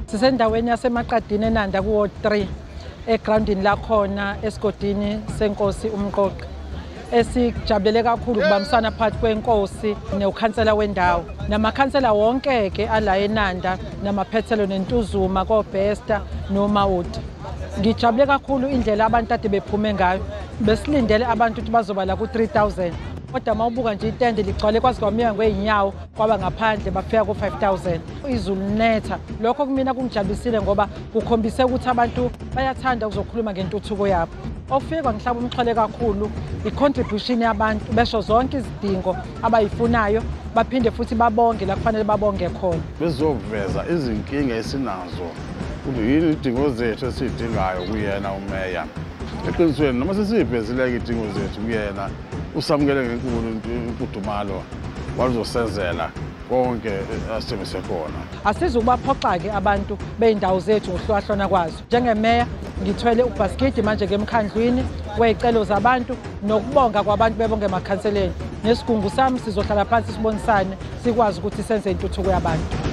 Sisendaweni yaseMaqadini eNanda ku-Ward 3 egroundini lakhona esigodini senkosi uMqoqi. Esijabulele kakhulu ukubambisana phakathi kwenkosi nokhansela wendawo namakhansela wonke-ke ala eNanda namaphethelo neNtuzuma koBester noMawoti. Ngijabule kakhulu indlela abantu ade bephume ngayo. Besilindele abantu ukuthi bazoba la ku-3000, kodwa uma ubuka nje itende ligcwale kwaze kwamiwa ngey'nyawo kwaba ngaphandle bafika ku-5000. Izulu linetha, lokho kumina kungijabulisile ngoba kukhombise ukuthi abantu bayathanda ukuzokhuluma ngentuthuko yabo. Okufike kwangihlaba umxhwele kakhulu i-contribution yabantu, besho zonke izidingo abayifunayo, baphinde futhi babonge la kufanele babonge khona. Bezoveza izinkinga esinazo ukuthi yini izidingo zethu esiyidingayo kuyena umeya. Eqinisweni noma sesiyivezile-ke izidingo zethu kuyena, usamukele ngenkulu imfudumalo, wazosenzela konke asithembise khona. Asizukubaphoxa-ke abantu bey'ndawo zethu ngokuhlukahlukana kwazo. Njengemeya ngithwele ubhasikidi manje-ke emkhandlwini wey'celo zabantu nokubonga kwabantu bebonge emakhanseleni. Nesigungu sami sizohlala phansi sibonisane sikwazi ukuthi senze intuthuko yabantu.